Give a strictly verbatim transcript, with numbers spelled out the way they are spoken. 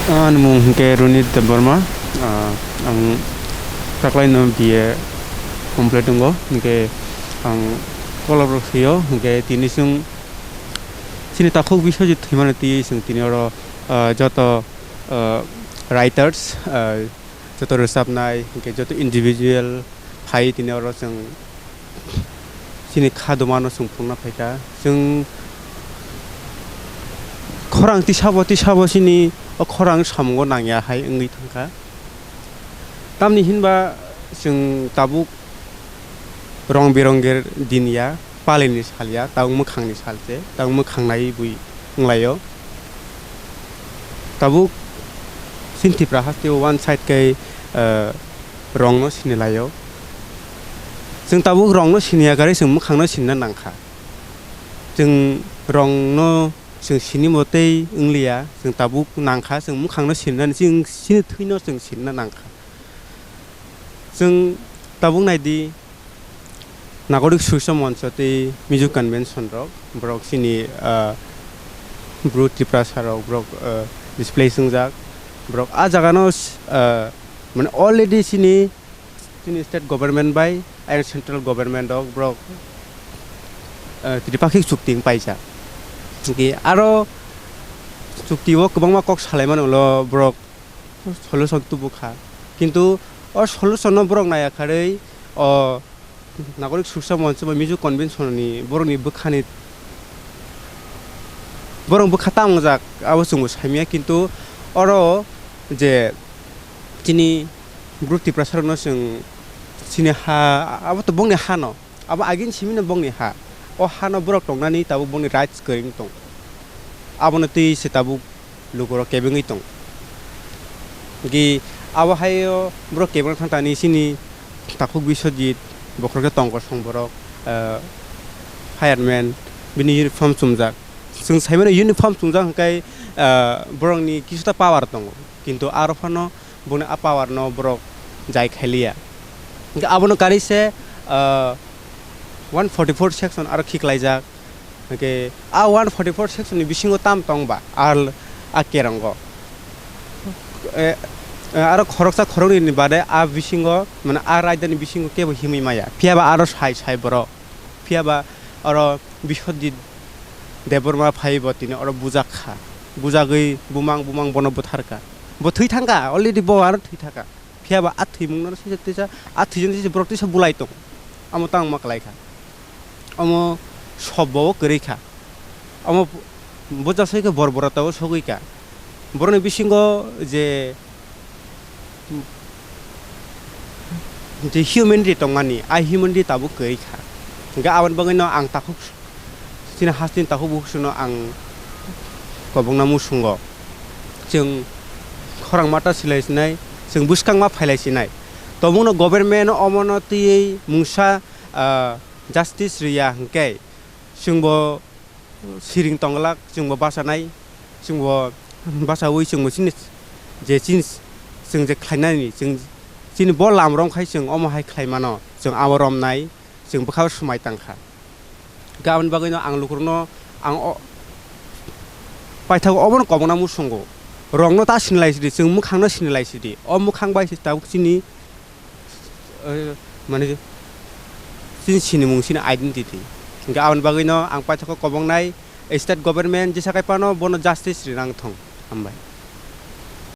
Ani mung hwnkhe Ronit Debbarma, ah, ang taklaino B A complete wngo, hwnkhe ang Kolabro sio, hwnkhe tini chwng chini takhuk Biswajit thwimani twi chwng tini oro, ah, joto, ah, writers, ah, joto rwchapnai, hwnkhe joto individual phai tini oro chwng chini kha dumano chwng phunukna phaikha. Chwng khorang tisabo tisabo chini o khorang samungo nangya hai wngwi thangkha. Tamni hinba chwng tabuk rong birongir din ya, palini sal ya, tabuk mwkhangni sal se, tabuk mwkhang nai bui wnglaio. Tabuk chini Tipra haste o one side khe, eh, rongno sini laio. Chwng tabuk rongno siniya gari chwng mwkhangno sinna nangkha. Chwng rongno chwng sinimo tei wngliya, chwng tabuk nangkha, chwng mwkhangno sinna, chwng chini thwino chwng sinna nangkha. Chwng tabuk naidi, Nagorik Surisha Moncho tei Mizo Convention rok, borok chini, ah, Bru Tiprasa rok, borok, ah, displace wngjak. Borok a jagano, ah, mane already chini, chini state government bai ayang central government rok borok, ah, tripakhik chukti wng paijak. Hwnkhe aro chukti o kwbangma kok salaimani ulo borok solution tubukha. Kintu o solution no borok naiya kharwi o Nagorik Surisha Moncho ba Mizo Convention ni borokni bwkhani, borok bwkha tamo wngjak abo chwngbo saimanya, kintu oro je chini Bru Tiprasa rokno chwng chini ha abo to bongni ha no, abo agini simi no bongni ha, o ha no borok tongnani tabuk bongni rights kwrwi wng tong, abono twi se tabuk lukurok kebengwi tong. Hwnkhe abo haio borok kebengna thangtani chini takhuk Biswajit, bokhorok khe tongkosong borok, ah, fireman, bini uniform chumjak. Chwng saimano uniform chumjak hwnkhe, ah, borokni kisuta power tongo, kintu aro phano boni a power no borok jai khailiya. Hwnkhe abono kaisa, ah, one forty four section aro khiklaijak. Hwnkhe a one forty four section ni bisingo tam tong ba al a kerongo. E, e, aro khoroksa khoroknwi ni baade a bisingo, mane a raida ni bisingo kebo himwi maya. Phiya ba aro sai sai borok. Phiya ba aro Biswajit Debbarma phai bo tini oro bujak kha. Bujakgwi bumang bumang bono bwthar kha. Bo thwi thang kha, already bo aro thwi thang kha. Phiya ba a thwimung no sijak tisa, a thwijak tisa borok tisa bulai tong. Amo tang ma kwlai kha. Omo sobbo o kwrwi kha. Omo bujak sai khe bor bora tabo sogwi kha. Borokni bisingo je, je humanity tongmani, a humanity tabuk kwrwi kha. Hwnkhe aboni bagwino ang takhuk chini hasteni takhuk bukhukno ang kobokna muchungo. Chwng khorang mata silai sinai, chwng bwskang ma phailai sinai. Tobokno government omono twiwi mungsa, ah, justice rwya hwnkhe chwngbo siring tongglak, chwngbo bachanai, chwngbo bachaui chwngbo chini je chini chwng je khlainani chwng chini bo lam romkhai chwng omo hai khlai mano, chwng abo romnai, chwng bwkha swmai tangkha. Aboni bagwino ang lukurokno ang o paithago obono kobokna muchungo. Rongno ta sinilai sidi, chwng mwkhangno sinilai sidi. O mwkhang bai se tabuk chini, eh, mane chini sinimung, chini identity. Hwnkhe aboni bagwino ang paithago koboknai state government jesa kai phano bono justice rinang thung. Hambai.